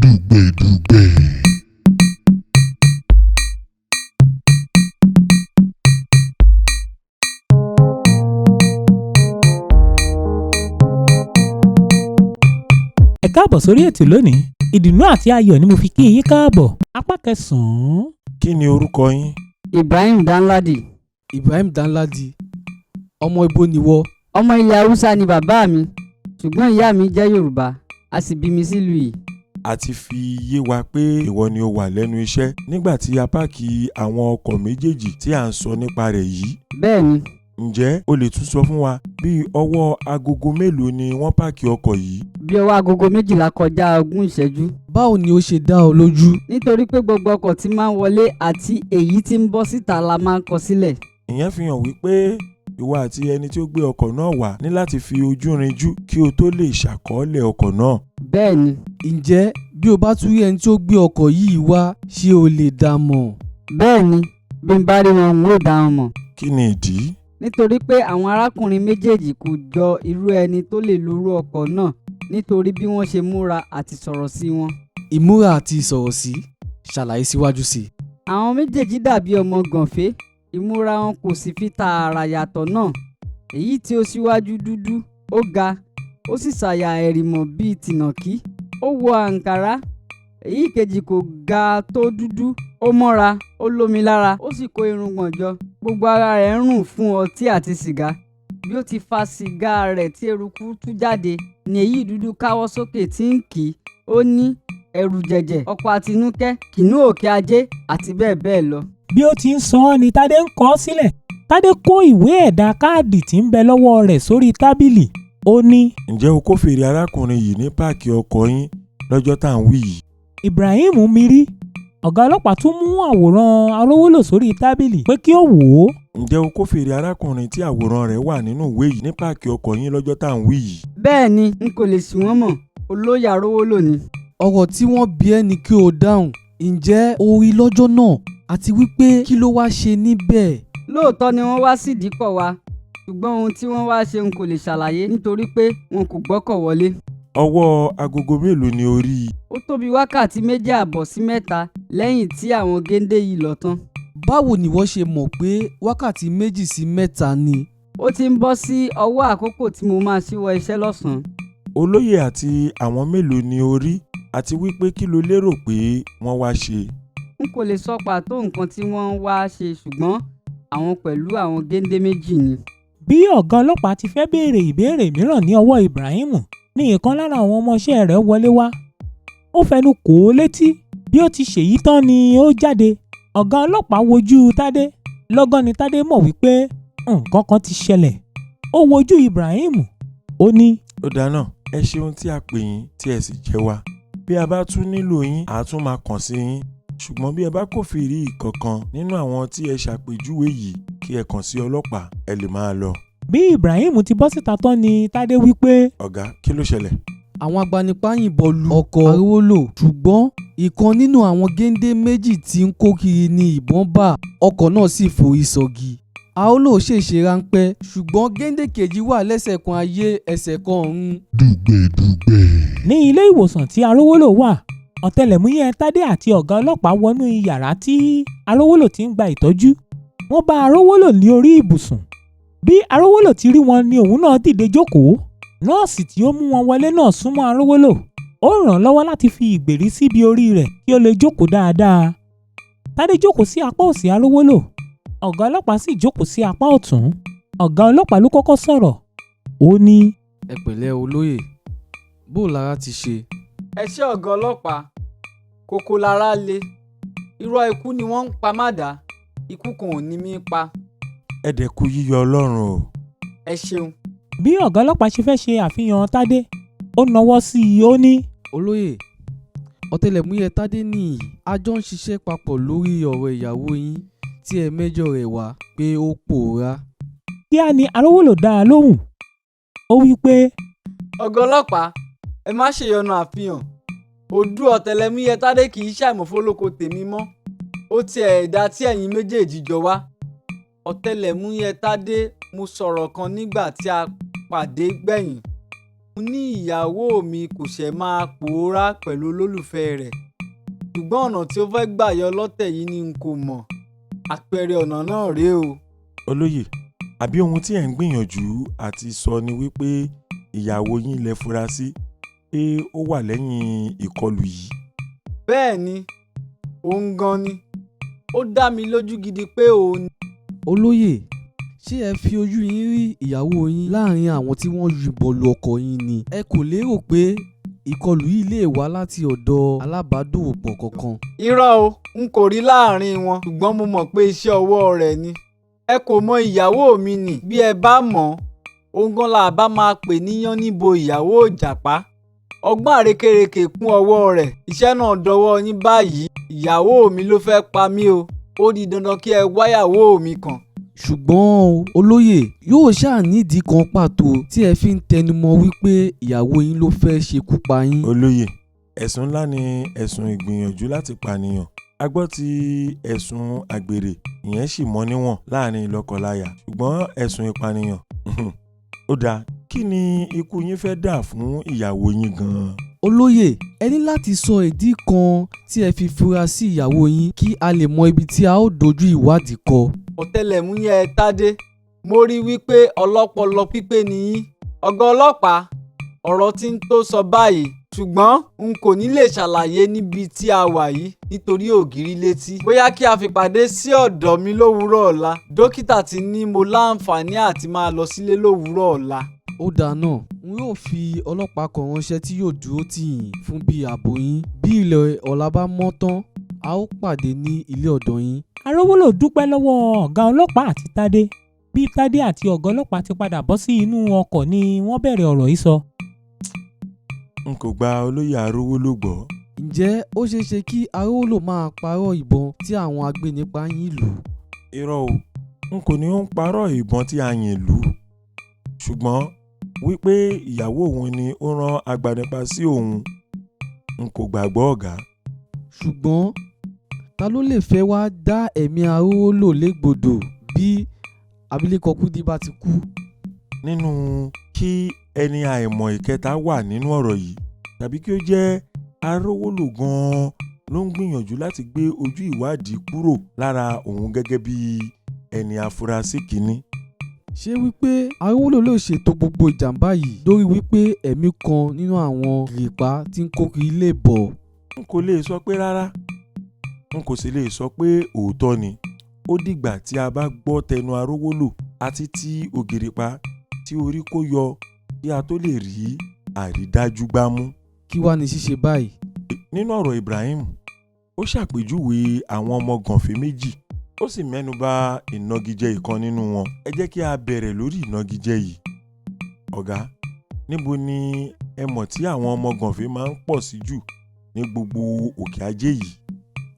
Dùgbẹ̀dùgbẹ̀. Ẹ káàbọ̀ sórí ètò lónìí. Ìdùnnú àti ayọ̀ ni mo fi kí yín káàbọ̀. Apá kẹsàn-án. Kí ni orúkọ yín? Ibrahim Danladi. Ibrahim Danladi, ọmọ ibo nìwọ? Ọmọ ilẹ̀ Haúsá ni bàbá mi, ṣùgbọ́n ìyá mi jẹ́ Yorùbá, a sì bí mi sílùú yìí. A ti fi yé wa pé ìwọ ni o wà lẹ́nu iṣẹ́ nígbà tí a páàkì àwọn ọkọ̀ méjèèjì tí à ń sọ nípa rẹ̀ yìí. Bẹ́ẹ̀ ni. Ǹjẹ́ o lè tún sọ fún wa bí ọwọ́ agogo mélòó ni wọ́n páàkì ọkọ̀ yìí? Bí ọwọ́ agogo 11 kọjá 20 ìṣẹ́jú. Báwo ni ó ṣe dá ọ lójú? Nítorí pé gbogbo ọkọ̀ tí máa ń wọlé àti èyí tí ń bọ́ síta la máa ń kọ sílẹ̀. Ìyẹn fi hàn wípé ìwọ àti ẹni tí ó gbé ọkọ̀ náà wá ní láti fi ojú rinjú kí o tó lè ṣàkọọ́lẹ̀ ọkọ̀ náà. Bẹ́ẹ̀ ni. Ǹjẹ́ bí o bá tún rí ẹni tí ó gbé ọkọ̀ yìí wá, ṣé o lè dá a mọ̀? Bẹ́ẹ̀ ni, bí n bá rí wọn, n ó dá wọn mọ̀. Kí ni ìdí? Nítorí pé àwọn arákùnrin méjèèjì kò jọ irú ẹni tó lè lo irú ọkọ̀ náà nítorí bí wọ́n ṣe múra àti sọ̀rọ̀ sí wọn. Ìmúra àti ìsọ̀rọ̀sí, ṣàlàyé síwájú sí i. Àwọn méjèèjì dàbí ọmọ gànfé, ìmúra wọn kò sì fi tààrà yàtọ̀ náà. Èyí tí ó ṣíwájú dúdú, ó ga, ó sì ṣàyà ẹ̀rìnmọ̀ bíi tìnàkí, ó wọ àǹkárá. Èyí kejì kò ga tó dúdú, ó mọ́ra, ó lómi lára, ó sì kó irùngbọ̀n jọ. Gbogbo ara rẹ̀ ń rùn fún ọtí àti sìgá. Bí ó ti fa sìgá rẹ̀ tí eruku tú jáde ni èyí dúdú káwọ́ sókè tí ń kì í, ó ní ẹ̀rùjẹ̀jẹ̀, ọkọ Àtinúkẹ́, kìnnìún òkè ajé àti bẹ́ẹ̀ bẹ́ẹ̀ lọ. Bí ó ti ń sọ ọ́ ni Tádé ń kọ ọ́ sílẹ̀. Tádé kó ìwé ẹ̀dà káàdì tí ń bẹ lọ́wọ́ rẹ̀ sórí tábìlì. Ó ní. Ǹjẹ́ o kófìrí arákùnrin yìí ní páàkì ọkọ̀ yín lọ́jọ́ tá à ń wí yìí? Ibrahim mirí. Ọ̀gá ọlọ́pàá tún mú àwòrán Arówólò sórí tábìlì pé kí ó wò ó. Ǹjẹ́ o kófìrí arákùnrin tí àwòrán rẹ̀ wà nínú ìwé yìí ní páàkì ọkọ̀ yín lọ́jọ́ tá à ń wí yìí? Bẹ́ẹ̀ ni, n kò lè ṣì wọ́n mọ̀, olóyè Arówólò ni. Ọ̀rọ̀ tí wọ́n bi ẹ́ ni kí o dáhùn. Ǹjẹ́ o rí i lọ́jọ́ náà àti wípé kí ló wá ṣe níbẹ̀? Lóòótọ́ ni wọ́n wá sídìíkọ̀ wa, ṣùgbọ́n ohun tí wọ́n wá ṣe n kò lè ṣàlàyé nítorí pé wọn kò gbọ́kọ̀ wọlé. Ọwọ́ agogo mélòó ni o rí i? Ó tó bí wákàtí 2 àbọ̀ sí 3 lẹ́yìn tí àwọn géńdé yìí lọ tán. Báwo nìwọ ṣe mọ̀ pé wákàtí 2 sí 3 ni? Ó ti ń bọ́ sí ọwọ́ àkókò tí mo máa ṣíwọ́ iṣẹ́ lọ́sàn-án. Olóyè àti àwọn mélòó ni o rí àti wípé kí lo lérò pé wọ́n wá ṣe? N kò lè sọ pàtó nǹkan tí wọ́n wá ṣe ṣùgbọ́n àwọn pẹ̀lú àwọn géńdé méjì ni. Bí ọ̀gá ọlọ́pàá ti fẹ́ béèrè ìbéèrè mìíràn ní ọwọ́ Ibrahim ní ìkan lára àwọn ọmọọṣẹ́ rẹ̀ wọlé wá. Ó fẹnu kò ó létí. Bí ó ti ṣèyí tán ni ó jáde. Ọ̀gá ọlọ́pàá wojú Tádé. Lọ́gán ni Tádé mọ̀ wípé nǹkan kan ti ṣẹlẹ̀. Ó wojú Ibrahim. Ó ní. Ó dáa náà, ẹ ṣeun tí a pè yín tí ẹ sì jẹ́ wa. Bí a bá tún nílò yín, a tún máa kàn sí yín. Ṣùgbọ́n bí ẹ bá kófìrí ìkankan nínú àwọn tí ẹ ṣàpèjúwe yìí kí ẹ kàn sí ọlọ́pàá, ẹ lè máa lọ. Bí Ibrahim ti bọ́ síta tán ni Tádé wípé. Ọ̀gá, kí ló ṣẹlẹ̀? Àwọn agbanipa yìnbọn lu ọkọ̀ Arówólò, ṣùgbọ́n ìkan nínú àwọn géńdé méjì tí ń kó kiri ni ìbọn bá, ọkọ̀ náà sì forí sọgi. Arówólò ṣèṣe ráńpẹ́, ṣùgbọ́n géńdé kejì wà lẹ́sẹ̀ kan ayé ẹsẹ̀ kan ọ̀run. Dùgbẹ̀dùgbẹ̀. Ní ilé ìwòsàn tí Arówólò wà, ọ̀tẹlẹ̀múyẹ́ Tádé àti ọ̀gá ọlọ́pàá wọnú iyàrá tí Arówólò ti ń gba ìtọ́jú. Wọ́n bá Arówólò ní orí ibùsùn. Bí Arówólò ti rí wọn ni òun náà dìde jókòó. Nọ́ọ̀sì tí ó mú wọn wọlé náà súnmọ́ Arówólò. Ó ràn án lọ́wọ́ láti fi ìgbèrí síbi orí rẹ̀ kí ó lè jókòó dáadáa. Tádé jókòó sí apá òsì Arówólò. Ọ̀gá ọlọ́pàá sì jókòó sí apá ọ̀tún. Ọ̀gá ọlọ́pàá ló kọ́kọ́ sọ̀rọ̀. Ó ní. Ẹ pẹ̀lẹ́ olóyè, bó lára ti ṣe? Ẹ ṣé ọ̀gá ọlọ́pàá, kòkò lára le. Irọ́ ikú ni wọ́n ń pa mádàá, ikú kan ò ní mí pa. Ẹ dẹ̀ kú yíyọ Ọlọ́run o. Ẹ ṣeun. Bí ọ̀gá ọlọ́pàá ṣe fẹ́ ṣe àfihàn Tádé, ó nawọ́ sí i, ó ní. Olóyè, ọ̀tẹlẹ̀múyẹ́ Tádé nìyí, a jọ ń ṣiṣẹ́ papọ̀ lórí ọ̀rọ̀ ìyàwó yín tí ẹ mẹ́jọ rẹ̀ wá pé ó pòórá. Kíá ni Arówólò dá a lóhùn. Ó wí pé. Ọ̀gá ọlọ́pàá, ẹ má ṣèyọnu àfihàn. Òdu ọ̀tẹlẹ̀múyẹ́ Tádé kì í ṣàìmọ̀ fólóko tèmi mọ́. Ó tiẹ̀ dáa tí ẹ̀yin méjèèjì jọ wá. Ọ̀tẹlẹ̀múyẹ́ Tádé, mo sọ̀rọ̀ kan nígbà tí a pàdé gbẹ̀yìn. Mo ní ìyàwó mi kò ṣẹ̀ máa pòórá pẹ̀lú olólùfẹ́ rẹ̀, ṣùgbọ́n ọ̀nà tí ó fẹ́ gbà yọ lọ́tẹ̀ yìí ni n kò mọ̀. Àpẹẹrẹ ọ̀nà náà rèé o. Olóyè, àbí ohun tí ẹ̀ ń gbìyànjú àti sọ ni wípé ìyàwó yín lẹ fura sí pé ó wà lẹ́yìn ìkọlù yìí? Bẹ́ẹ̀ ni, òun gan ni. Ó dá mi lójú gidi pé òun ni. Olóyè, ṣé ẹ fi ojú yín rí ìyàwó yín láàrin àwọn tí wọ́n yìnbọn lu ọkọ yín ni? Ẹ kò lérò pé ìkọlù yìí lè wá láti ọ̀dọ̀ alábàádòwòpọ̀ kankan? Irọ́ o, n kò rí láàrin wọn, ṣùgbọ́n mo mọ̀ pé iṣẹ́ ọwọ́ rẹ̀ ni. Ẹ kò mọ ìyàwó mi nì, bí ẹ bá mọ̀ ọ́n, òun gan là bá máa pè ní yánníbo ìyàwó ìjàpá. Ọgbọ́n àrékérekè kún ọwọ́ rẹ̀, iṣẹ́ náà dọwọ́ yín báyìí, ìyàwó mi ló fẹ́ pa mí o, ó di dandan kí ẹ wáyàwó mi kàn. Ṣùgbọ́n o, olóyè, yóò ṣáà nídìí kan pàtó tí ẹ fi ń tẹnumọ́ wípé ìyàwó yín ló fẹ́ ṣekú pa yín. Olóyè, ẹ̀sùn ńlá ni ẹ̀sùn ìgbìyànjú láti pànìyàn. A gbọ́ ti ẹ̀sùn àgbèrè, ìyẹn sì mọ níwọ̀n láàrin lọ́kọláya, ṣùgbọ́n ẹ̀sùn ìpànìyàn, ó dáa, kí ni ikú yín fẹ́ dà fún ìyàwó yín gan-an? Olóyè, ẹ ní láti sọ ìdí kan tí ẹ fi fura sí ìyàwó yín kí a lè mọ ibi tí a ó dojú ìwádìí kọ. Ọ̀tẹlẹ̀múyẹ́ Tádé, mo rí i wípé ọlọ́pọlọ pípé ni yín. Ọ̀gá ọlọ́pàá, ọ̀rọ̀ tí ń tó sọ báyìí, ṣùgbọ́n n kò ní lè ṣàlàyé níbi tí a wà yìí nítorí ògiri létí. Bóyá kí a fìpàdé sí ọ̀dọ̀ mi lówùúrọ̀ ọ̀la. Dókítà ti ní mo láǹfààní àti máa lọ sílé lówùúrọ̀ ọ̀la. Ó dáa náà, n yóò fi ọlọ́pàá kan ránṣẹ́ tí yóò dúró tì yín fún bí ààbò yín. Bí ilẹ̀ ọ̀la bá mọ́ tán, a ó pàdé ní ilé ọ̀dọ̀ yín. Arówólò dúpẹ́ lọ́wọ́ ọ̀gá ọlọ́pàá àti Tádé. Bí Tádé àti ọ̀gá ọlọ́pàá ti padà bọ́ sí inú ọkọ̀ ni wọ́n bẹ̀rẹ̀ ọ̀rọ̀ sísọ. N kò gba olóyè Arówólò gbọ́. Ǹjẹ́ ó ṣeé ṣe kí Arówólò máa parọ́ ìbọn tí àwọn agbénipa yìn lù? Irọ́ o, n kò ní ó ń parọ́ ìbọn tí a yìn lù ú, ṣùgbọ́n wípé ìyàwó òun ni ó rán agbanipa sí òun, n kò gbàgbọ́ ọ̀gá. Ṣùgbọ́n ta ló lè fẹ́ wá dá ẹ̀mí Arówólò légbodò bí abilékọ Kúdí bá ti kú? Nínú kí ẹni àìmọ̀ ìkẹta wà nínú ọ̀rọ̀ yìí tàbí kí ó jẹ́ Arówólò gan-an ló ń gbìyànjú láti gbé ojú ìwádìí kúrò lára òun gẹ́gẹ́ bí ẹni afurasí kìíní. Ṣé wípé Arówólò lè ṣètò gbogbo ìjàm̀bá yìí lórí wípé ẹ̀mí kan nínú àwọn gìrìpá tí ń kó kiri lè bọ́? N kò lè sọ pé rárá, n kò sì lè sọ pé òótọ́ ni. Ó dìgbà tí a bá gbọ́ tẹnu Arówólò àti ti ògìrìpá tí orí kó yọ kí a tó lè rí àrídájú gbámú. Kí wá ni ṣíṣe báyìí? Nínú ọ̀rọ̀ Ibrahim, ó ṣàpèjúwe àwọn ọmọ gànfẹ́ méjì, ó sì mẹ́nuba ìnagijẹ ìkan nínú wọn. Ẹ jẹ́ kí a bẹ̀rẹ̀ lórí ìnagijẹ yìí. Ọ̀gá, níbo ni ẹ mọ̀ tí àwọn ọmọ gànfẹ́ máa ń pọ̀ sí jù ní gbogbo òkè ajé yìí?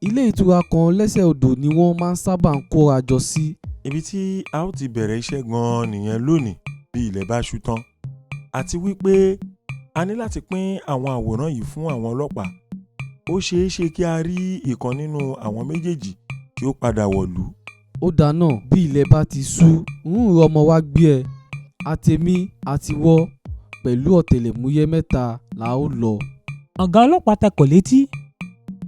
Ilé ìtura kan lẹ́sẹ̀ odò ni wọ́n máa ń sábà ń kóra jọ sí. Ibi tí a ó ti bẹ̀rẹ̀ iṣẹ́ gan-an nìyẹn lónìí bí ilẹ̀ bá ṣú tán. Àti wípé a ní láti pín àwọn àwòrán yìí fún àwọn ọlọ́pàá. Ó ṣeé ṣe kí a rí ìkan nínú àwọn méjèèjì kí ó padà wọ̀lú. Ó dáa náà, bí ilẹ̀ bá ti ṣú, n ó rán ọmọ wá gbé ẹ. Àtèmi àtìwọ pẹ̀lú ọ̀tẹlẹ̀múyẹ́ mẹ́ta la ó lọ. Ọ̀gá ọlọ́pàá tẹkọ̀ létí.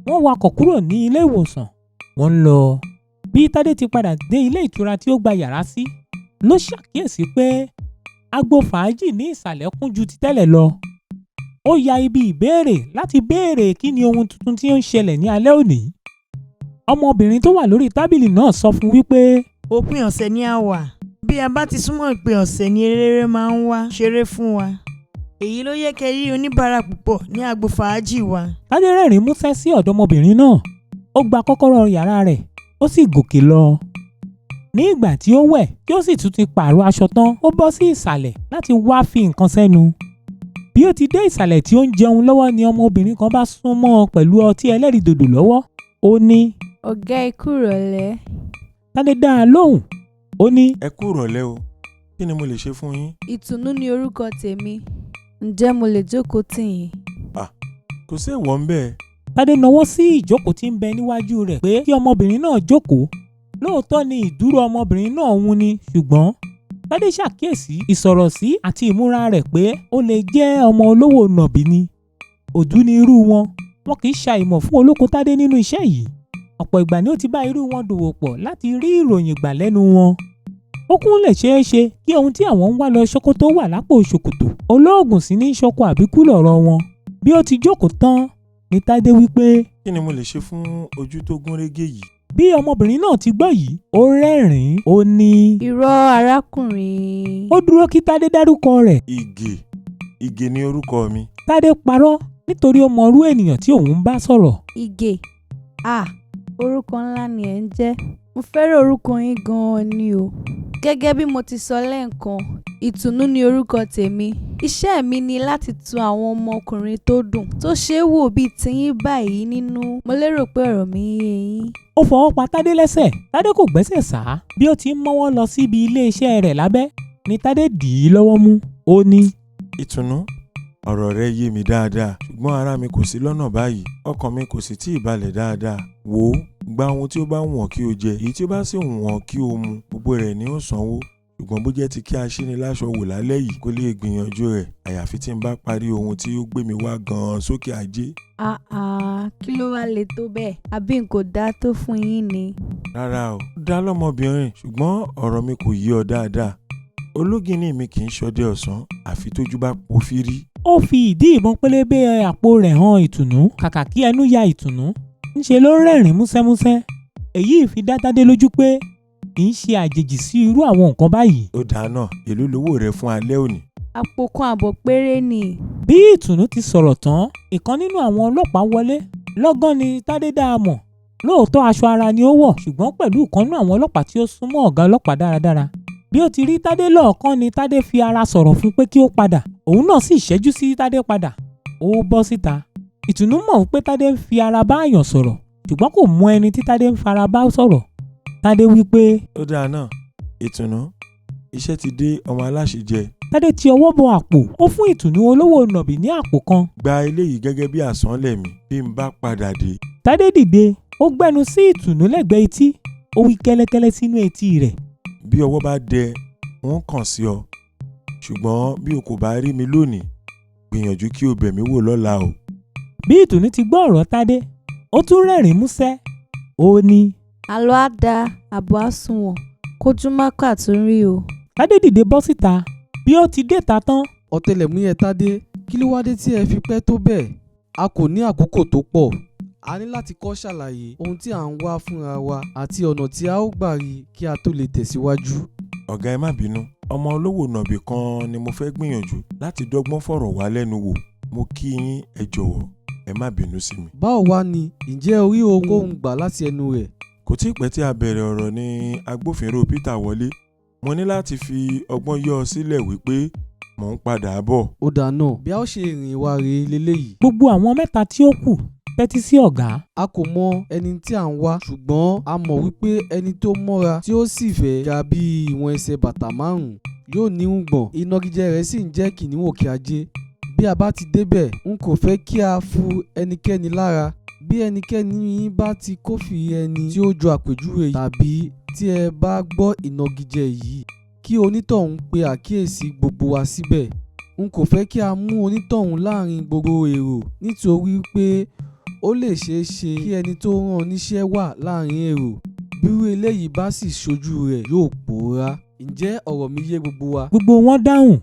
Wọ́n wakọ̀ kúrò ní ilé ìwòsàn, wọ́n ń lọ. Bí Tádé ti padà dé ilé ìtura tí ó gba yàrá sí, ló ṣàkíyèsí pé agbo fàájì ní ìsàlẹ̀ kún ju ti tẹ́lẹ̀ lọ. Ó ya ibi ìbéèrè láti béèrè kí ni ohun tuntun tí ó ń ṣẹlẹ̀ ní alẹ́ òní. Ọmọbìnrin tó wà lórí tábìlì náà sọ fún wípé Òpin ọ̀sẹ̀ ni a wà. Bí a bá ti súnmọ́ òpin ọ̀sẹ̀ ni eléré máa ń wá ṣeré fún wa. Èyí ló yẹ kẹ́ rí oníbàárà púpọ̀ ní agbo fàájì wa. Tádé rẹ́rìn-ín músẹ́ sí ọ̀dọ́mọbìnrin náà. Ó gba kọ́kọ́rọ́ yàrá rẹ̀, ó sì gòkè lọ. Ní ìgbà tí ó wẹ̀ tí ó sì tún ti pààrọ̀ aṣọ tán, ó bọ́ sí ìsàlẹ̀ láti wá fi nǹkan sẹ́nu. Bí ó ti dé ìsàlẹ̀ tí ó ń jẹun lọ́wọ́ ni ọmọbìnrin kan bá sún mọ́ ọn pẹ̀lú ọtí ẹlẹ́rìndòdò lọ́wọ́. Ó ní. Ọ̀gá ẹ kú ìrọ̀lẹ́. Tádé dá a lóhùn. Ó ní. Ẹ kú ìrọ̀lẹ́ o, kí ni mo lè ṣe fún yín? Ìtùnú ni orúkọ tèmi. Ǹjẹ́ mo lè jókòó tì yín? Kò sí èèwọ̀ ńbẹ̀. Tádé nawọ́ sí ìjókòó tí ń bẹ níwájú rẹ̀ pé kí ọmọbìnrin náà jókòó. Lóòótọ́ ni ìdúró ọmọbìnrin náà wuni, ṣùgbọ́n Tádé ṣàkíyèsí ìsọ̀rọ̀sí àti ìmúra rẹ̀ pé ó lè jẹ́ ọmọ olówó nàbì ni. Òdú ni irú wọn, wọn kì í ṣàìmọ̀ fún olóko Tádé nínú iṣẹ́ yìí. Ọ̀pọ̀ ìgbà ni ó ti bá irú wọn dòwò pọ̀ láti rí ìròyìn gbà lẹ́nu wọn. Ó kún lè ṣeé ṣe kí ohun tí àwọn ń wá lọ Ṣókótó wà lápò ṣòkòtò. Olóògùn sì ní ṣọkọ àbíkú lọ̀rọ̀ wọn. Bí ó ti jókòó tán ni Tádé wí pé Kí ni mo lè ṣe fún ojú tó gún régé yìí? Bí ọmọbìnrin náà ti gbọ́ yìí, ó rẹ́rìn-ín, ó ní. Irọ́ arákùnrin. Ó dúró kí Tádé dárúkọ rẹ̀. Ìgè, Ìgè ni orúkọ mi. Tádé parọ́ nítorí ó mọrú ènìyàn tí òun ń bá sọ̀rọ̀. Ìgè. Ah, orúkọ ńlá ni ẹ̀ ń jẹ́. Mo fẹ́ràn orúkọ yín gan-an ni o. Gẹ́gẹ́ bí mo ti sọ lẹ́ẹ̀kan, Ìtùnú ni orúkọ tèmi. Iṣẹ́ mi ni láti tu àwọn ọmọkùnrin tó dùn, tó ṣe é wò bíi tiyín báyìí nínú. Mo lérò pé ọ̀rọ̀ mi yé yín. Ó fọwọ́ pa Tádé lẹ́sẹ̀. Tádé kò gbẹ́sẹ̀ sá. Bí ó ti ń mọ́wọ́ lọ síbi iléeṣẹ́ rẹ̀ lábẹ́ ni Tádé dì í lọ́wọ́ mú. Ó ní. Ìtùnú, ọ̀rọ̀ rẹ yé mi dáadáa, ṣùgbọ́n ara mi kò sí lọ́nà báyìí, ọkàn mi kò sì tíì balẹ̀ dáadáa. Wò ó, gba ohun tí ó bá wù ọ́ kí o jẹ, èyí tí ó bá sì wù ọ́ kí o mu, gbogbo rẹ̀ ni ó sanwó. Ṣùgbọ́n bó jẹ́ ti kí a ṣíni láṣọ wò lálẹ́ yìí, kó lè gbìyànjú rẹ̀, àyàfi tí n bá parí ohun tí ó gbé mi wá gan-an sókè ajé. Àà, kí ló wá le tó bẹ́ẹ̀? Àbí n kò dáa tó fún yín ni? Rárá o, ó dá lọ́mọbìnrin, ṣùgbọ́n ọ̀rọ̀ mi kò yé ọ dáadáa. Ológìnní mi kì í ṣọdẹ ọ̀sán, àfi tójú bá pofírí. Ó fi ìdí ìbọn pélébé àpò rẹ̀ hàn Ìtùnú. Kàkà kí ẹnu ya Ìtùnú, ńṣe ló rẹ́rìn-ín músẹ́músẹ́. Èyí fi dá Tádé lójú pé kì í ṣe àjèjì sí irú àwọn nǹkan báyìí. Ó dáa náà, èló lowó rẹ fún alẹ́ òní? Àpò kan àbọ̀ péré ni. Bí Ìtùnú ti sọ̀rọ̀ tán, ìkan nínú àwọn ọlọ́pàá wọlé. Lọ́gán ni Tádé dá a mọ̀. Lóòótọ́ aṣọ ara ni ó wọ̀, ṣùgbọ́n pẹ̀lú ìkan nínú àwọn ọlọ́pàá tí ó súnmọ́ ọ̀gá ọlọ́pàá dáradára. Bí ó ti rí Tádé lọ́ọ̀kán ni Tádé fi ara sọ̀rọ̀ fún pé kí ó padà. Òun náà sì ṣẹ́jú sí Tádé padà. Ó bọ́ síta. Ìtùnú mọ̀ pé Tádé ń fi ara bá àyàn sọ̀rọ̀, ṣùgbọ́n kò mọ ẹni tí Tádé ń fara bá sọ̀rọ̀. Tádé wí pé. Ó dáa náà, Ìtùnú, iṣẹ́ ti dé ọmọ aláṣẹ jẹ. Tádé ti ọwọ́ bọ àpò, ó fún Ìtùnú olówó nàbì ní àpò kan. Gba eléyìí gẹ́gẹ́ bí àsánlẹ̀ mi bí n bá padà dé. Tádé dìde, ó gbẹ́nu sí Ìtùnú lẹ́gbẹ̀ẹ́ etí, ó wí kẹ́lẹ́kẹ́lẹ́ sínú etí rẹ̀. Bí ọwọ́ bá dẹ, n ó kàn sí ọ. Ṣùgbọ́n bí o kò bá rí mi lónìí, gbìyànjú kí o bẹ̀ mí wò lọ́la o. Bí Ìtùnú ti gbọ́ ọ̀rọ̀ Tádé, ó tún rẹ́rìn-ín músẹ́. Ó ní. Àlọ́ á da, àbọ̀ á sunwọ̀n, kójú má kà tún rí o. Tádé dìde bọ́ síta. Bí ó ti déta tán. Ọ̀tẹlẹ̀múyẹ́ Tádé, kí ló wá dé tí ẹ fi pẹ́ tó bẹ́ẹ̀? A kò ní àkókò tó pọ̀. A ní láti kọ́ ṣàlàyé ohun tí à ń wá fúnra wa àti ọ̀nà tí a ó gbà rí kí a tó lè tẹ̀síwájú. Ọ̀gá, ẹ má bínú, ọmọ olówó nàbì kan ni mo fẹ́ gbìyànjú láti dọ́gbọ́n fọ̀rọ̀ wá lẹ́nu wò. Mo kí yín, ẹ jọ̀wọ́, ẹ má bínú sí mi. Báwo wá ni, ǹjẹ́ o rí ohunkóhun gbà láti ẹnu rẹ̀? Kò tí ì pẹ́ tí a bẹ̀rẹ̀ ọ̀rọ̀ ni agbófinró Peter wọlé. Mo ní láti fi ọgbọ́n yọ ọ sílẹ̀ wípé mò ń padà bọ̀. Ó dáa náà, bí a ó ṣe rìn wá rèé leléyìí. Gbogbo àwọn mẹ́ta tí ó kù tẹ́tí sí ọ̀gá. A kò mọ ẹni tí à ń wá, ṣùgbọ́n a mọ̀ wípé ẹni tó mọ́ra tí ó sì fẹ́ ga bí ìwọ̀n ẹsẹ̀ bàtà 5 yóò nírùngbọ̀n, ìnagijẹ rẹ̀ sì ń jẹ́ Kìnìún Òkè Ajé. Bí a bá ti débẹ̀, n kò fẹ́ kí a fu ẹnikẹ́ni lára. Bí ẹnikẹ́ni yín bá ti kófìrí ẹni tí ó jọ àpèjúwe yìí tàbí tí ẹ bá gbọ́ ìnagijẹ yìí, kí onítọ̀hún pe àkíyèsí gbogbo wa síbẹ̀. N kò fẹ́ kí a mú onítọ̀hún láàrin gbogbo èrò nítorí pé ó lè ṣeé ṣe kí ẹni tó rán níṣẹ́ wà láàrin èrò. Bírú eléyìí bá sì ṣojú rẹ̀ yóò pòórá. Ǹjẹ́ ọ̀rọ̀ mi yé gbogbo wa? Gbogbo wọn dáhùn.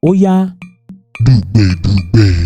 Ó yá. Dùgbẹ̀dùgbẹ̀.